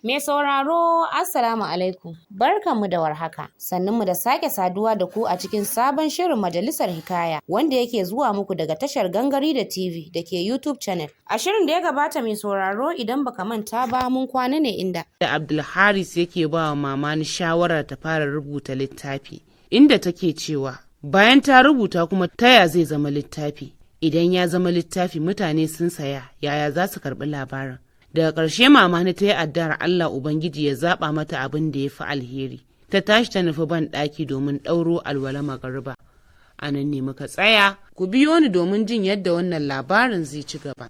Mai sauraro, Assalamu alaikum. Barkanmu da warhaka. Sannunmu da sake saduwa da ku a cikin sabon shirin Majalisar Hikaya wanda yake zuwa muku daga tashar Gangari da TV da ke YouTube channel. A shirin da ya gabata, mai sauraro, idan baka manta ba, mun kwana ne inda da Abdulharis yake ba wa Mamani shawarar ta fara rubuta littafi, inda take cewa bayan ta rubuta kuma taya zai zama littafi? Idan ya zama littafi mutane sun saya, yaya za su karɓi labarin? Daga ƙarshe Mamani ta yi addu'ar Allah Ubangiji ya zaɓa mata abin da ya fi alheri. Ta tashi ta nufi ban ɗaki domin ɗauro alwala magariba. A nan ne muka tsaya. Ku biyo ni domin jin yadda wannan labarin zai ci gaba.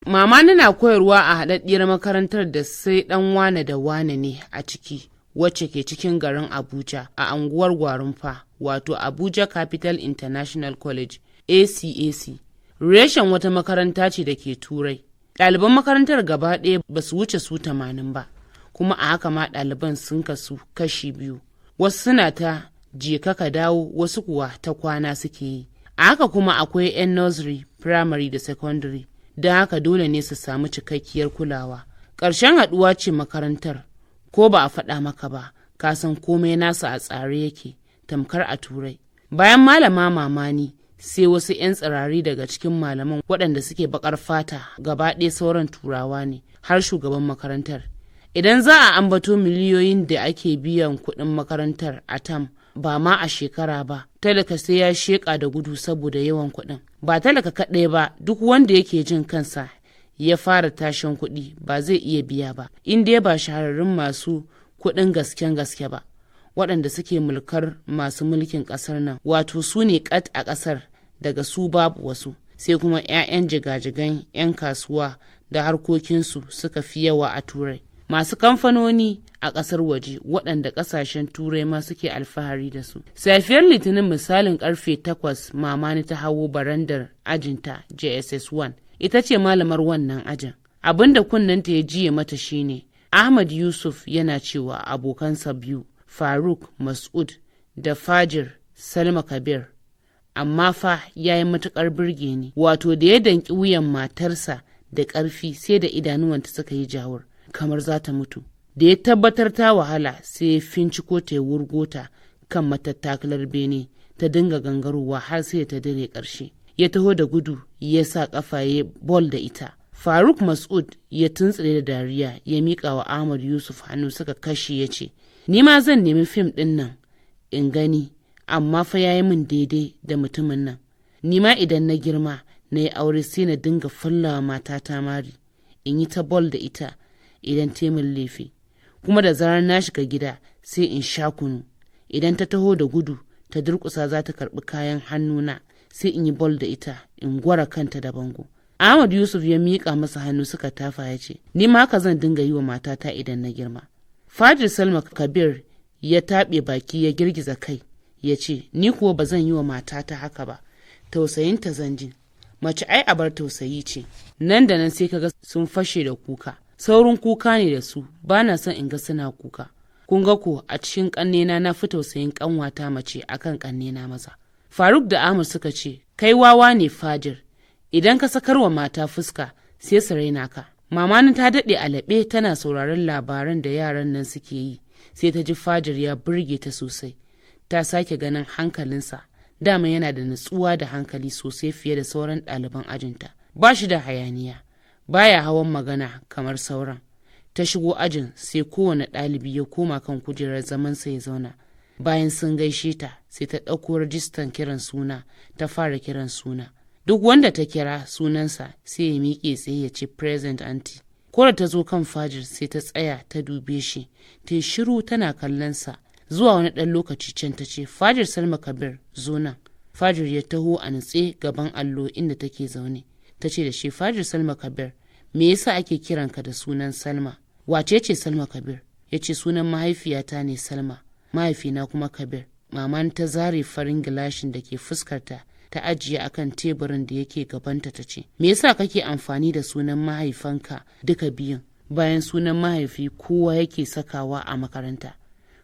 Mama na koyarwa a haɗaɗɗiyar makarantar da sai ɗan wane da wane ne a ciki, wacce ke cikin garin Abuja a anguwar Gwarinpa, wato Abuja Capital International College, ACAC. Reshen wata makaranta ce da ke Turai. Ɗaliban makarantar gaba ɗaya ba su wuce su 80 ba, kuma a haka ma ɗaliban sun kasu kashi biyu. Wasu suna ta je ka dawo, wasu kuwa ta kwana suke yi. A haka kuma akwai 'yan nursery, primary da secondary. Don haka dole ne su samu cikakkiyar kulawa. Ƙarshen haɗuwa ce makarantar, ko ba a faɗa maka ba, ka san komai nasu a tsare yake, tamkar a Turai. Bayan Malama Mamani, sai wasu 'yan tsirari daga cikin malaman waɗanda suke baƙar fata, gaba ɗaya sauran Turawa ne, har shugaban makarantar. Idan za a ambato miliyoyin da ake biyan kuɗin makarantar a term, ba ma a shekara ba, talaka sai ya sheƙa da gudu saboda yawan kuɗin. Ba talaka kaɗai ba, duk wanda yake jin kansa ya fara tashin kuɗi ba zai iya biya ba, in dai ba shahararrun masu kuɗin gasken gaske ba, waɗanda suke mulkar masu mulkin ƙasar nan, wato su ne ƙat a ƙasar, daga su babu wasu, sai kuma 'ya'yan jigajigan 'yan kasuwa da harkokinsu suka fi yawa a Turai, masu kamfanoni a ƙasar waje waɗanda ƙasashen Turai ma suke alfahari da su. Safiyar Litinin, misalin karfe 8, Mamani ta hawo barandar ajinta JSS 1. Ita ce malamar wannan ajin. Abin da kunnenta ya jiye mata shine Ahmad Yusuf yana cewa abokansa biyu, Faruk Mas'ud da Fajir Salma Kabir, "Amma fa ya yi matuƙar birge ni." Wato da ya danki wuyan matarsa da ƙarfi sai da idanuwanta suka yi jawur kamar za ta mutu. Da ya tabbatar ta wahala, sai ya finciko ta, ya wurgo ta kan matattakalar bene, ta dinga gangarowa har sai ta dire. Ƙarshe ya taho da gudu, ya sa ƙafa ya bol da ita. Faruk Mas'ud ya tuntsire da dariya, ya miƙa wa Ahmad Yusuf hannu suka kashe, ya ce, "Ni ma zan nemi fim ɗin nan in gani, amma fa ya yi min daidai da mutumin nan. Ni ma idan na girma na yi aure, sai na dinga fallawa matata mari, in yi ta bol da ita idan ta min laifi. Kuma da zarar na shiga gida, sai in sha kunu. Idan ta taho da gudu ta durƙusa za ta karɓi kayan hannuna, sai in yi bol da ita, in gwara kanta da bango." Ahmad Yusuf ya miƙa masa hannu suka tafa, ya ce, "Ni ma haka zan dinga yi wa matata idan na girma." Fajir Salma Kabir ya taɓe baki, ya girgiza kai, ya ce, "Ni kuwa ba zan yi wa matata haka ba, tausayinta zan ji. Mace ai abar tausayi ce." Nan da nan sai kaga sun fashe da kuka. Saurin kuka ne da su, ba na son in ga suna kuka. Kun ga ko a cikin ƙannena na fi tausayin ƙanwata mace akan ƙannena maza. Faruk da Ahmad suka ce, "Kai wawa ne, Fajir. Idan ka sakar wa mata fuska, sai su raina ka." Mamani ta daɗe a laɓe tana sauraron labaran da yaran nan suke yi, sai ta ji Fajir ya burge ta sosai. Ta sake ganin hankalinsa, dama yana da natsuwa da hankali sosai fiye da sauran ɗaliban ajinta. Ba shi da hayaniya, baya hawan magana kamar sauran. Ta shigo ajin, sai kowane ɗalibi ya koma kan kujerar zamansa ya zauna. Bayan sun gaishe ta, sai ta ɗauko rajistan kiran suna, ta fara kiran suna. Duk wanda ta kira sunansa sai ya miƙe tsaye ya ce, "Present, aunty." Ko da ta zo kan Fajir, sai ta tsaya ta dube shi, ta yi shiru tana kallonsa. Zuwa wani ɗan lokaci can ta ce, "Fajir Salma Kabir, zo nan." Fajir ya taho a nutse gaban allo inda take zaune. Ta ce da shi, "Fajir Salma Kabir, me yasa ake kiranka da sunan Salma? Wace ce Salma Kabir?" Ya ce, "Sunan mahaifiyata ne Salma, mahaifina kuma Kabir." Maman ta zare farin gilashin da ke fuskarta ta ajiye akan teburin da yake gabanta, ta ce, "Me yasa kake amfani da sunan mahaifanka duka biyun, bayan sunan mahaifi kowa yake sakawa a makaranta?"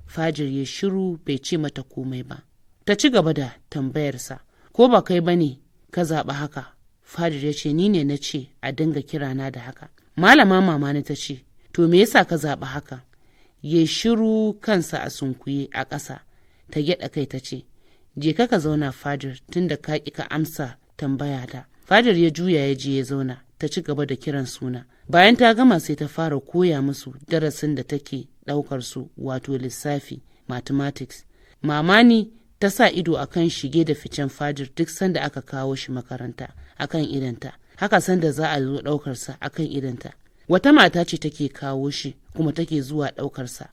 Fajir ya shiru, bai ce mata komai ba. Ta ci gaba da tambayarsa, "Ko ba kai ba ne ka zaɓi haka?" Fajir ya ce, "Ni ne na ce a dinga kirana da haka." Malama Mamani ta ce, To me yasa ka zaɓi haka? Ya shiru kansa a sunkuye a ƙasa, ta gyaɗa kai ta ce, je ka ka zauna Fajir, tunda ka ƙi ka amsa tambaya ta. Fajir ya juya ya je ya zauna, ta ci gaba da kiran suna. Bayan ta gama sai ta fara koya musu darasin da take ɗaukar su, wato lissafi, mathematics. Mamani ta sa ido akan shige da ficen Fajir duk sanda aka kawo shi makaranta akan idanta, haka sanda za a zo ɗaukarsa akan idanta. Wata mata ce take kawo shi kuma take zuwa ɗaukarsa,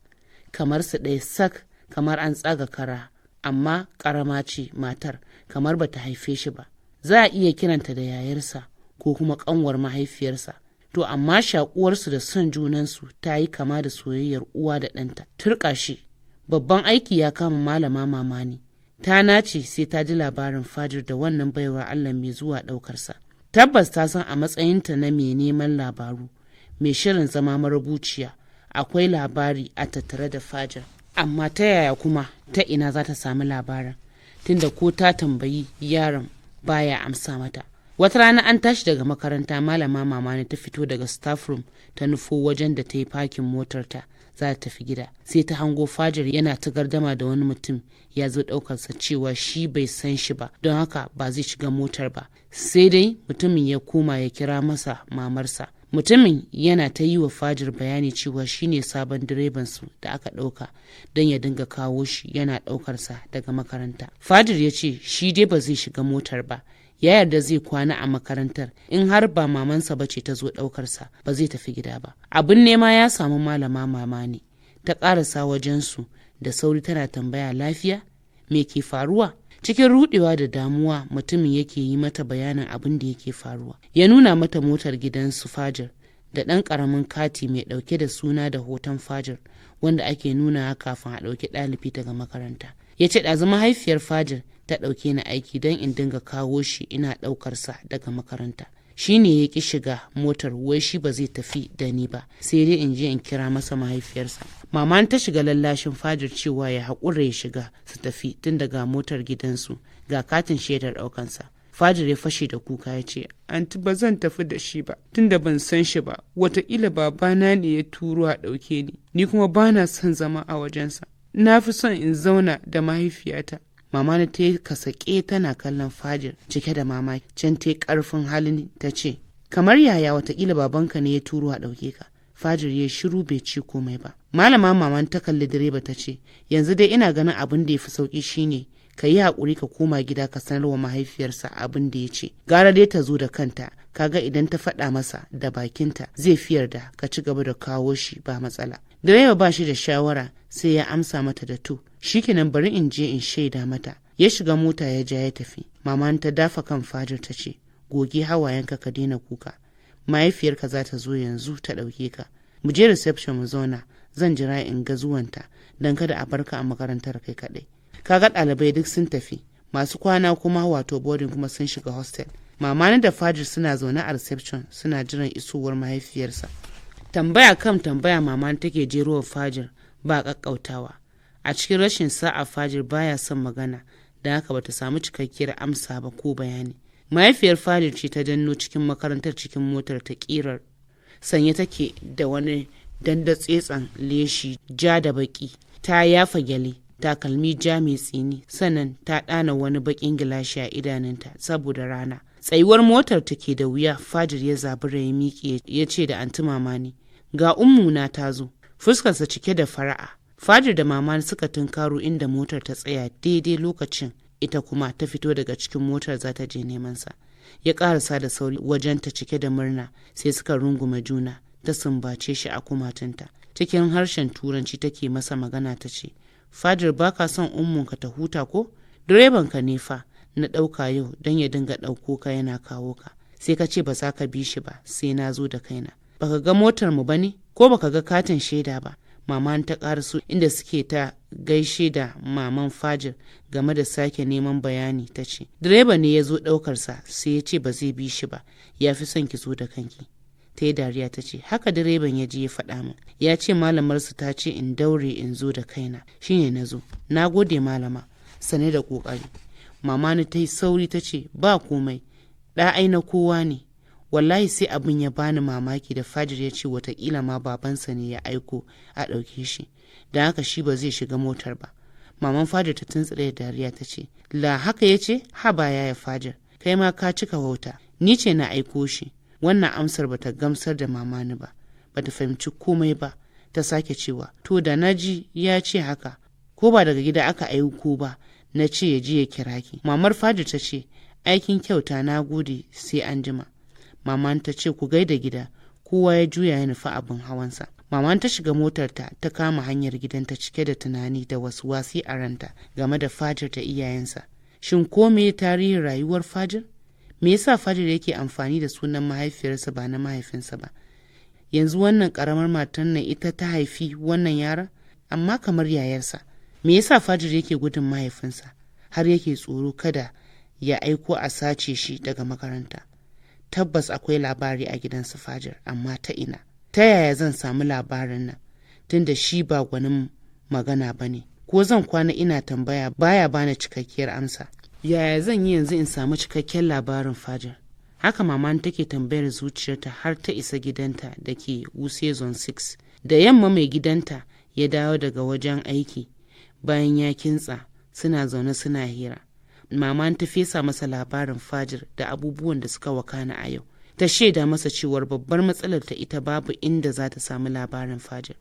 kamar su ɗaya sak, kamar an tsaga kara, amma ƙarama ce matar, kamar bata haife shi ba. Za a iya kiranta da yayarsa ko kuma ƙanwar mahaifiyarsa. To amma shakuwarsu da son junansu ta yi kama da soyayyar uwa da ɗanta. Turƙa shi, babban aiki ya kama Malama Mamani. Ta nace sai ta ji labarin Fajir da wannan baiwar Allah mai zuwa ɗaukarsa. Tabbas ta san a matsayinta na mai neman labaru, mai shirin zama marubuciya, akwai labari a tattare da Fajir. Amma ta yaya kuma ta ina za ta sami labarin, tunda ko ta tambayi yaron baya amsa mata. Wata rana an tashi daga makaranta, Malama Mamani ta fito daga staff room ta nufo wajen da ta yi fakin motarta za ta tafi gida. Sai ta hango Fajir yana ta gardama da wani mutum ya zo ɗaukarsa, cewa shi bai san shi ba, don haka ba zai shiga motar ba. Sai dai mutumin ya koma ya kira masa mamarsa. Mutumin yana ta yi wa Fajir bayani cewa shine sabon direban su da aka ɗauka don ya dinga kawo shi yana ɗaukarsa daga makaranta. Fajir ya ce shi dai ba zai shiga motar ba, ya yarda zai kwana a makarantar, in har ba mamansa ba ce ta zo ɗaukarsa ba zai tafi gida ba. Abin nema ya samu Malama Mama ne. Ta ƙarasa wajensu da sauri tana tambaya, lafiya, me ke faruwa? Cikin rudewa da damuwa mutumin yake yi mata bayanin abin da yake faruwa. Ya nuna mata motar gidansu Fajir da ɗan ƙaramin kati mai ɗauke da suna da hoton Fajir, wanda ake nuna kafin a ɗauki ɗalibi daga makaranta. Ya ce, ɗazu mahaifiyar Fajir ta ɗauke ni aiki don in dinga kawo shi ina ɗaukarsa daga makaranta. Shi ne ya ƙi shiga motar, wai shi ba zai tafi da ni ba, sai dai in je in kira masa mahaifiyarsa. Mama ta shiga lallashin Fajir cewa ya haƙura ya shiga su tafi, tun daga motar gidansu, ga katin shaidar ɗaukansa. Fajir ya fashe da kuka ya ce, "Anti, ba zan tafi da shi ba, tunda ban san shi ba. Wataƙila babana ne ya turo a ɗauke ni, ni kuma ba na son zama a wajensa, na fi son in zauna da mahaifiyata." Mama ta yi kasake tana kallon Fajir cike da mamaki. Can ta karfin halin ta ce, "Kamar yaya watakila babanka ne ya turo a ɗauke ka?" Fajir ya shiru bai ci komai ba. Malama Maman ta kalli direba ta ce, "Yanzu dai ina ganin abin da ya fi sauki shine ka yi haƙuri ka koma gida ka sanarwa mahaifiyarsa abin da ya ce. Gara dai ta zo da kanta, kaga idan ta faɗa masa da bakinta zai fi yarda ka ci gaba da kawo shi, ba matsala." Direba ba shi da shawara sai ya amsa mata da to, shikenan, bari in je in shaida mata. Ya shiga mota ya ja ya tafi. Mama ta dafa kan Fajir ta ce, "Goge hawayenka, ka daina kuka, mahaifiyarka za ta zo yanzu ta ɗauke ka. Mu je reception mu zauna, zan jira in ga zuwanta, don kada a barka a makarantar kai kaɗai. Kaga ɗalibai duk sun tafi, masu kwana kuma, wato boarding kuma, sun shiga hostel." Mamani da Fajir suna zaune a reception suna jiran isowar mahaifiyarsa. Tambaya kan tambaya mama take jerowa Fajir ba ƙaƙƙautawa. A cikin rashin sa'a Fajir baya son magana, da haka bata samu cikakkiyar amsa ba ko bayani. Mahaifiyar Fajir ce ta danno cikin makarantar cikin motar ta kirar, sanye take da wani dandatsetsen leshi ja da baki, ta yafa gyale, takalmi ja mai tsini, sannan ta ɗana wani bakin gilashi a idanunta saboda rana. Tsayuwar motar take da wuya, Fajir ya zabura ya miƙe ya ce da Anti Mamani, "Ga ummuna ta zo," fuskarsa cike da fara'a. Fajir da Mama suka tunkaro inda motar ta tsaya daidai lokacin ita kuma ta fito daga cikin motar za ta je neman sa. Ya karasa da sauri wajenta cike da murna, sai suka rungume juna, ta sumbace shi a kumatunta. Cikin harshen Turanci take masa magana ta ce, "Fajir, baka son ummunka ta huta ko? Direban ka ne fa na ɗauka yau don ya dinga ɗauko ka yana kawo ka, sai ka ce ba za ka bi shi ba, sai na zo da kaina. Baka ga motar mu bane ko baka ga katin shaida ba?" Mama ta karaso inda suke ta gaishe da maman Fajir game da sake neman bayani ta ce, "Direba ne ya zo ɗaukarsa sai ya ce ba zai bi shi ba, ya fi son ki zo da kanki." Ta yi dariya ta ce, "Haka direban ya je ya faɗa min, ya ce malamarsu ta ce in daure in zo da kaina, shine na zo. Na gode malama, sane da ƙoƙari." Mama ta yi sauri ta ce, "Ba komai, ɗa ai na kowa ne." Wallahi sai abin ya bani mamaki da Fajir ya ce watakila ma babansa ne ya aiko a ɗauke shi, don haka shi ba zai shiga motar ba. Maman Fajir ta tuntsire da dariya ta ce, "La haka ya ce? Haba yaya Fajir, kai ma ka cika wauta, ni ce na aiko shi." Wannan amsar bata gamsar da mamani ba, bata fahimci komai ba. Ta sake cewa, "To da na ji ya ce haka, ko ba daga gida aka aiko ba, na ce ya je ya kira ki." Mamar Fajir ta ce, "Aikin kyauta, na gode, sai an jima." Maman ta ce, "Ku gaida gida." Kowa ya juya ya nufi abin hawansa. Maman ta shiga motarta ta kama hanyar gidanta cike da tunani da wasu wasi a ranta game da Fajir da iyayensa. Shin ko me tarihin rayuwar Fajir? Me yasa Fajir yake amfani da sunan mahaifiyarsa ba na mahaifinsa ba? Yanzu wannan karamar matan nan ita ta haifi wannan yaron, amma kamar yayarsa. Me yasa Fajir yake gudun mahaifinsa har yake tsoro kada ya aiko a sace shi daga makaranta? Tabbas akwai labari a gidansu Fajir, amma ta ina? Ta yaya zan samu labarin nan, tunda shi ba gwanin magana ba ne? Ko zan kwana ina tambaya baya bani cikakkiyar amsa. Yaya zan yi yanzu in samu cikakken labarin Fajir? Haka maman take tambayar zuciyarta har ta isa gidanta da ke Wuse Zone 6. Da yamma mai gidanta ya dawo daga wajen aiki bayan ya kintsa, suna zaune suna hira. Maman ta fesa masa labarin Fajir da abubuwan da suka wakana a yau. Ta shaida masa cewar babbar matsalar ta ita babu inda za ta samu labarin Fajir.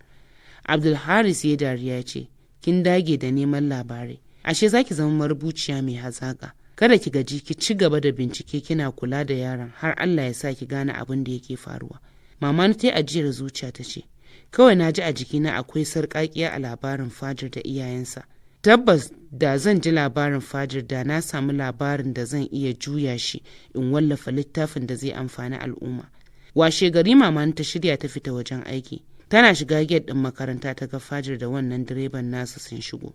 Abdulharis ya dariya ce, "Kin dage da neman labarai, ashe za ki zama marubuciya mai hazaka. Kada ki gaji, ki ci gaba da bincike kina kula da yaron har Allah ya sa ki gane abin da yake faruwa." Mama ta yi ajiyar zuciya ta ce, "Kawai na ji a jikina akwai sarƙaƙiya a labarin Fajir da iyayensa. Tabbas da zan ji labarin Fajir da na samu labarin da zan iya juya shi in wallafa littafin da zai amfani al'umma." Washe gari mama ta shirya ta fita wajen aiki. Tana shiga gate ɗin makaranta ta ga Fajir da wannan direban nasa sun shigo.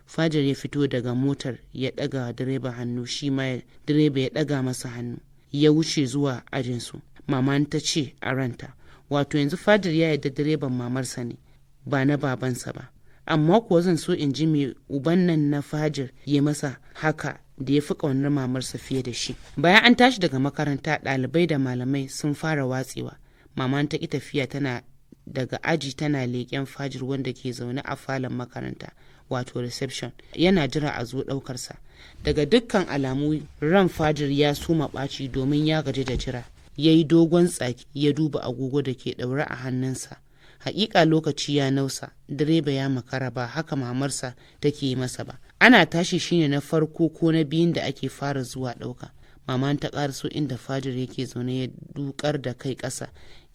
Fajir ya fito daga motar ya ɗaga direba hannu, shi ma direba ya ɗaga masa hannu, ya wuce zuwa ajinsu. Mama ta ce a ranta, wato yanzu Fajir ya yarda direban mamarsa ne, ba na babansa ba. Amma kuwa zan so in ji me uban nan na Fajir ya masa haka da ya fi ƙaunar mamarsa fiye da shi. Bayan an tashi daga makaranta, ɗalibai da malamai sun fara watsewa. Mama ta ƙi tafiya, tana daga aji tana leƙen Fajir wanda ke zaune a falon makaranta, wato reception, yana jira a zo ɗaukarsa. Daga dukkan alamu ran Fajir ya soma ɓaci domin ya gaji da jira. Ya yi dogon tsaki, ya duba agogo da ke ɗaure a hannunsa. Hakika lokaci ya nausa, direba ya makara, ba haka mamarsa take yi masa ba. Ana tashi shine na farko ko na biyun da ake fara zuwa ɗauka. Mama ta ƙaraso inda Fajir yake zaune, ya dukar da kai ƙasa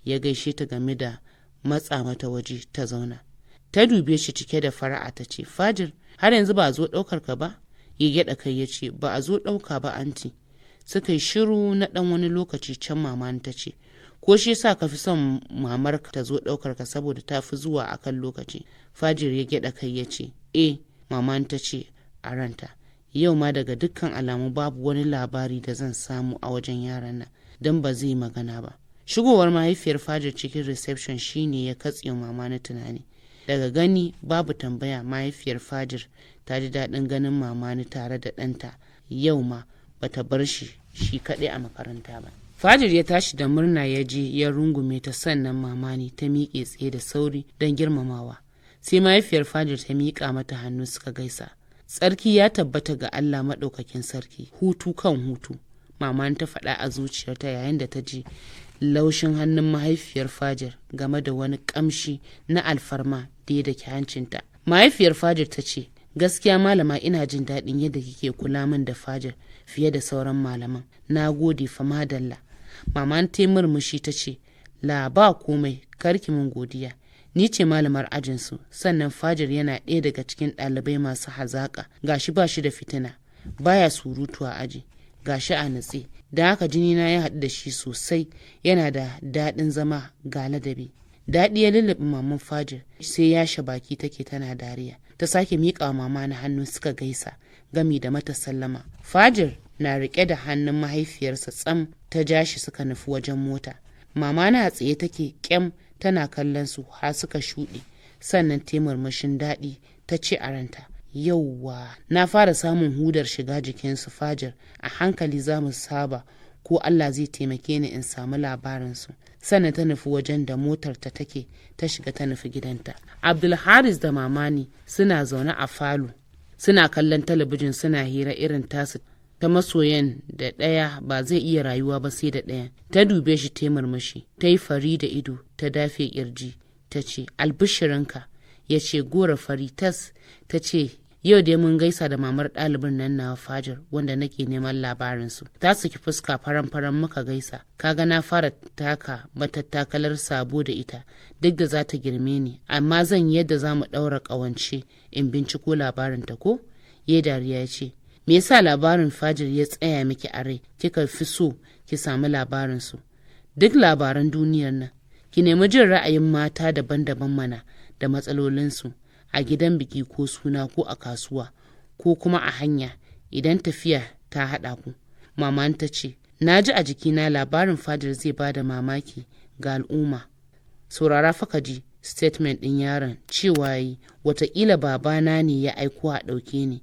ya gaishe ta game da matsa mata waje ta zauna. Ta dube shi cike da fara'a ta ce, "Fajir, har yanzu ba a zo ɗaukar ka ba?" Ya gyaɗa kai ya ce, "Ba a zo ɗauka ba, anti." Suka yi shiru na ɗan wani lokaci, can mama ta ce, "Ko shi yasa ka fi son mamar ta zo ɗaukar ka, saboda ta fi zuwa akan lokaci?" Fajir ya gyaɗa kai ya ce, "Eh." Mama ta ce a ranta, yau ma daga dukkan alamu babu wani labari da zan samu a wajen yaran nan, don ba zai magana ba. Shigowar mahaifiyar Fajir cikin reception shine ya katse mama na tunani. Daga gani babu tambaya mahaifiyar Fajir ta ji daɗin ganin mamani tare da ɗanta, yau ma bata bar shi shi kaɗai a makaranta ba. Fajir ya tashi da murna ya je ya rungume ta, sannan mamani ta miƙe tsaye da sauri don girmamawa. Sai mahaifiyar Fajir ta miƙa mata hannu suka gaisa. Tsarki ya tabbata ga Allah maɗaukakin sarki, hutu kan hutu, mama ta faɗa a zuciyarta yayin da ta ji laushin hannun mahaifiyar Fajir game da wani ƙamshi na alfarma da ya daki hancinta. Mahaifiyar Fajir ta ce, "Gaskiya malama, ina jin daɗin yadda kike kula min da Fajir fiye da sauran malaman. Na gode fa, madalla." Mama ta murmushi ta ce, "La, ba komai, karki min godiya. Ni ce malamar ajinsu, sannan Fajir yana ɗaya daga cikin ɗalibai masu hazaƙa. Gashi ba shi da fitina, baya surutu a aji, gashi a natse. Da haka jini na ya haɗu da shi sosai, yana da daɗin zama ga ladabi." Daɗi ya lulluɓe maman Fajir, sai yashe baki take tana dariya. Ta sake miƙa mama na hannu suka gaisa gami da mata sallama. Fajir na riƙe da hannun mahaifiyarsa tsam ta ja shi suka nufi wajen mota. Mama na tsaye take kyam tana kallon su har suka shuɗe, sannan ta murmushin daɗi ta ce a ranta, "Yauwa, na fara samun hudar shiga jikinsu Fajir, a hankali za mu saba Ko Allah zai taimake ni in samu labarinsu. Sannan ta nufi wajen da motar ta take, ta shiga ta nufi gidanta. Abdulharis da Mamani suna zaune a falo, suna kallon talabijin, suna hira irin tasu ta masoyan da ɗaya ba zai iya rayuwa ba sai da ɗaya. Ta dube shi, ta murmushi, ta yi fari da ido, ta dafe kirji, ta ce, "Albishirinka." Ya ce, "Gora fari tas." Ta ce, "Yau dai mun gaisa da mamar ɗalibin nan na Fajar wanda nake neman labarinsu. Ta saki fuska faran-faran muka gaisa. Kaga na fara taka matattakalar sabo da ita, duk da za ta girme ni, amma zan yi yadda za mu ɗaura ƙawance in binciko labarinta ko." Ya dariya ya ce, "Me yasa labarin Fajir ya tsaya miki a rai, kika fi so ki samu labarinsu? Duk labaran duniyar nan, ki nemi jin ra'ayin mata daban-daban mana da matsalolinsu a gidan biki ko suna ko a kasuwa ko kuma a hanya idan tafiya ta haɗa ku." Maman ta ce, "Na ji a jikina labarin Fajir zai ba da mamaki ga al'umma. Saurara fa ka ji statement ɗin yaron, cewa yi watakila babana ne ya aiko a ɗauke ni.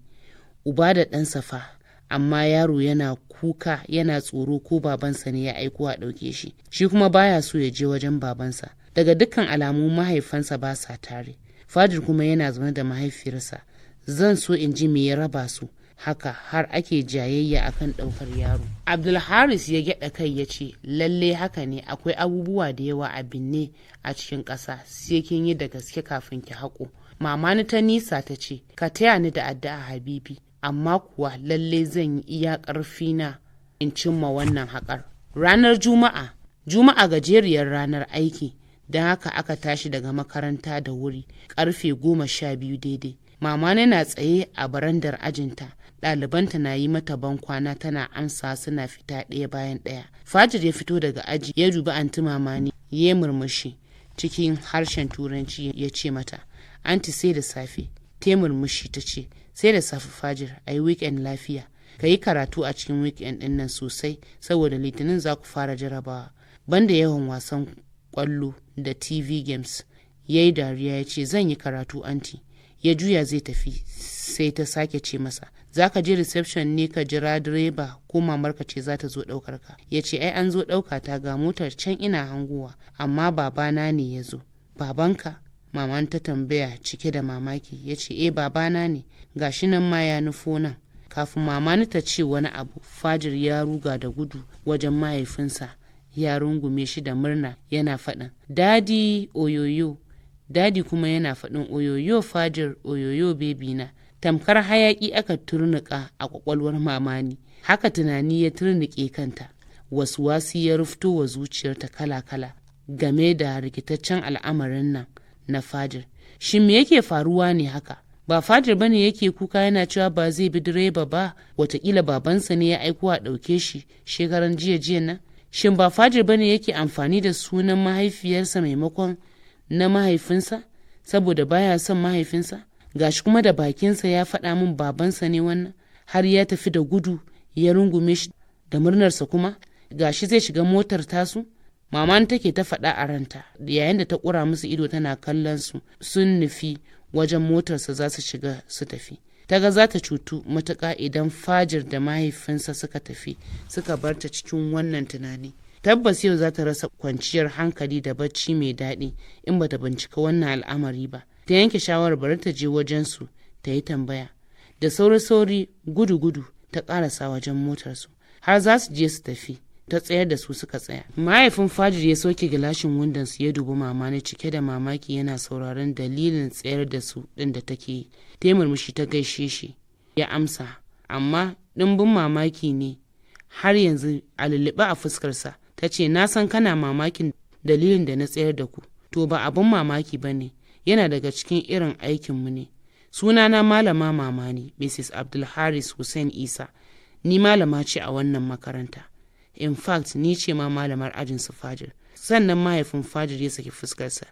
Uba da ɗansa fa, amma yaro yana kuka yana tsoro ko babansa ne ya aiko a ɗauke shi, shi kuma baya so ya je wajen babansa. Daga dukkan alamu mahaifansa ba sa tare, Fajir kuma yana zaune da mahaifiyarsa. Zan so in ji me ya raba su haka har ake jayayya akan ɗaukar yaro." Abdulharis ya gyaɗa kai ya ce, "Lalle haka ne, akwai abubuwa da yawa a binne a cikin ƙasa, sai kin yi da gaske kafin ki haƙo." Mamani ta nisa ta ce, "Ka taya ni da addu'a, habibi, amma kuwa lalle zan yi iya ƙarfina in cimma wannan haƙar." Ranar Juma'a, Juma'a gajeriyar ranar aiki, don haka aka tashi daga makaranta da wuri, 12:30 daidai. Mama na tsaye a barandar ajinta, ɗalibanta na yi mata bankwana tana amsa, suna fita ɗaya bayan ɗaya. Fajir ya fito daga aji, ya dubi Anti Mamani, ya murmushi cikin harshen Turanci ya ce mata, "Anti, sai da safe." Ta murmushi ta ce, "Sai da safe Fajir, a yi weekend lafiya. Ka yi karatu a cikin weekend ɗin nan sosai, saboda Litinin za ku fara jarabawa, banda yawan wasan kwallo da TV games." Ya yi dariya ya ce, "Zan yi karatu, anti." Ya juya zai tafi, sai ta sake ce masa, "Za ka je reception ne ka jira direba ko mamarka ce za ta zo ɗaukar ka?" Ya ce, "Ai an zo ɗauka ta, ga motar can ina hangowa, amma babana ne ya zo." "Babanka?" Maman ta tambaya cike da mamaki. Ya ce, "Eh, babana ne, gashi nan ma ya nufo nan." Kafin Mamani ta ce wani abu, Fajir ya ruga da gudu wajen mahaifinsa, ya rungume shi da murna yana faɗin, "Daddy, oyoyo." Daddy kuma yana faɗin, "Oyoyo Fajir, oyoyo baby na." Tamkar hayaƙi aka turnuƙa a ƙwaƙwalwar Mamani, haka tunani ya turnuƙe kanta. Wasu wasi ya rufto wa zuciyarta kala-kala game da rikitaccen al'amarin nan na Fajir. Shin me yake faruwa ne haka? Ba Fajir bane yake kuka yana cewa ba zai bi direba ba, watakila babansa ne ya aiko a ɗauke shi shekaran jiya jiya nan? Shin ba Fajir bane yake amfani da sunan mahaifiyarsa maimakon na mahaifinsa saboda baya son mahaifinsa? Gashi kuma da bakinsa ya faɗa min babansa ne wannan, har ya tafi da gudu ya rungume shi da murnarsa, kuma gashi zai shiga motar tasu. Maman take ta faɗa a ranta yayin da ta ƙura musu ido tana kallon su sun nufi wajen motarsa za su shiga su tafi. Ta ga za ta cutu matuƙa idan Fajir da mahaifinsa suka tafi suka bar ta cikin wannan tunani. Tabbas yau za ta rasa kwanciyar hankali da bacci mai daɗi in bata bincika wannan al'amari ba. Ta yanke shawarar bari ta je wajensu ta yi tambaya. Da sauri-sauri, gudu-gudu ta ƙarasa wajen motarsu. Har za su je su tafi ta tsayar da su, suka tsaya. Mahaifin Fajir ya soke gilashin wundan su, ya dubi Mama cike da mamaki yana sauraron dalilin tsayar da su ɗin da take yi. Ta yi murmushi ta gaishe shi, ya amsa, amma ɗimbin mamaki ne har yanzu a lulluɓe a fuskarsa. Ta ce, "Na san kana mamakin dalilin da na tsayar da ku. To, ba abin mamaki ba ne, yana daga cikin irin aikinmu ne. Sunana Malama Mamani, Mrs Abdulharis Hussein Isa. Ni malama ce a wannan makaranta. In fact, ni ce ma malamar ajin su Fajir." Sannan mahaifin Fajir ya saki fuskarsa,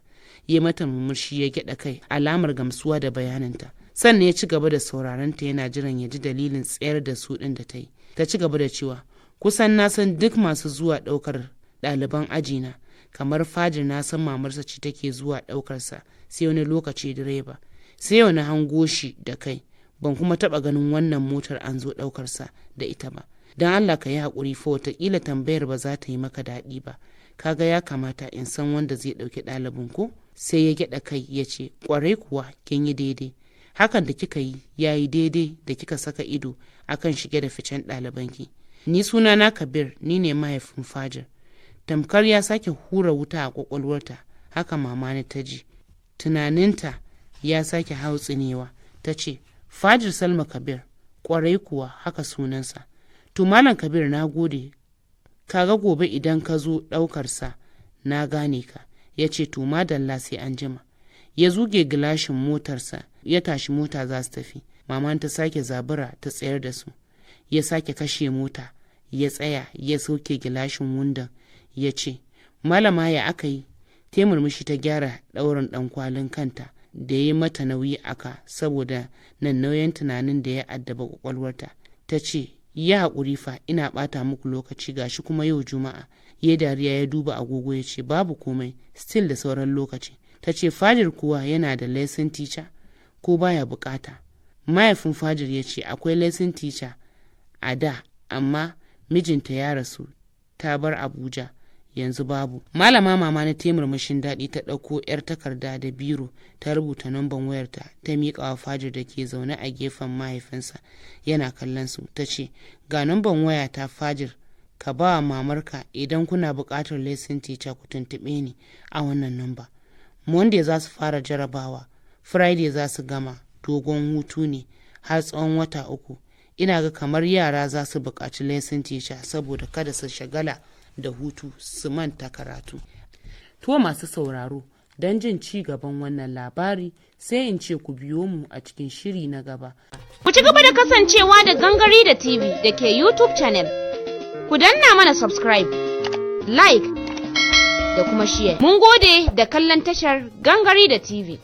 ya mata murmushi, ya gyaɗa kai alamar gamsuwa da bayaninta. Sannan ya ci gaba da sauraron ta yana jiran ya ji dalilin tsayar da su ɗin da ta yi. Ta ci gaba da cewa, "Kusan na san duk masu zuwa ɗaukar ɗaliban ajina. Kamar Fajir, na san mamarsa ce take zuwa ɗaukarsa, sai wani lokaci direba. Sai yau na hango shi da kai, ban kuma taɓa ganin wannan motar an zo ɗaukarsa da ita ba." Don Allah ka yi haƙuri fa, watakila tambayar ba za ta yi maka daɗi ba. Kaga ya kamata in san wanda zai ɗauki ɗalibin ko? Sai ya gyaɗa kai ya ce, ƙwarai kuwa, kin yi daidai. Hakan da kika yi ya yi daidai da kika saka ido akan shige da ficen ɗalibanki. Ni sunana Kabir, ni ne mahaifin Fajir. Tamkar ya sake hura wuta a kwakwalwarta haka Mamani ta ji. Tunaninta ya sake hautsinewa. Ta ce, "Fajir Salma Kabir?" "Kwarai kuwa, haka sunansa." "To, Malam Kabir, na gode. Kaga gobe idan ka zo ɗaukarsa na gane ka." Ya ce, "To madalla, sai an jima." Ya zuge gilashin motarsa, ya tashi mota za su tafi. Maman ta sake zabura ta tsayar da su. Ya sake kashe mota, ya tsaya, ya sauke gilashin wundan, ya ce, "Malama, ya aka yi?" Ta murmushi, ta gyara ɗaurin ɗan kwalin kanta da ya yi mata nauyi aka saboda nan nauyin tunanin da ya addaba kwakwalwarta. Ta ce, "Yi haƙuri fa, ina ɓata muku lokaci, gashi kuma yau Juma'a." Ya dariya, ya duba agogo, ya ce, "Babu komai, still da sauran lokaci." Ta ce, "Fajir kuwa yana da lesson teacher ko baya bukata?" Mahaifin Fajir ya ce, "Akwai lesson teacher a da, amma mijinta ya rasu, ta bar Abuja, yanzu babu." Malama Mama na murmushin daɗi, ta ɗauko 'yar takarda da biro, ta rubuta namban wayarta, ta miƙa wa Fajir da ke zaune a gefen mahaifinsa yana kallon su. Ta ce, "Ga namban waya ta, Fajir, ka ba wa mamarka. Idan kuna buƙatar lesson teacher, ku tuntuɓe ni a wannan namba. Monday za su fara jarabawa, Friday za su gama, dogon hutu ne har tsawon wata 3. Ina ga kamar yara za su buƙaci lesson teacher saboda kada su shagala da hutu su manta karatu." To, masu sauraro, don jin ci gaban wannan labari, sai in ce ku biyo mu a cikin shiri na gaba. Ku ci gaba da kasancewa da Gangari da TV da ke YouTube channel. Ku danna mana subscribe, like da kuma share. Mun gode da kallon tashar Gangari da TV.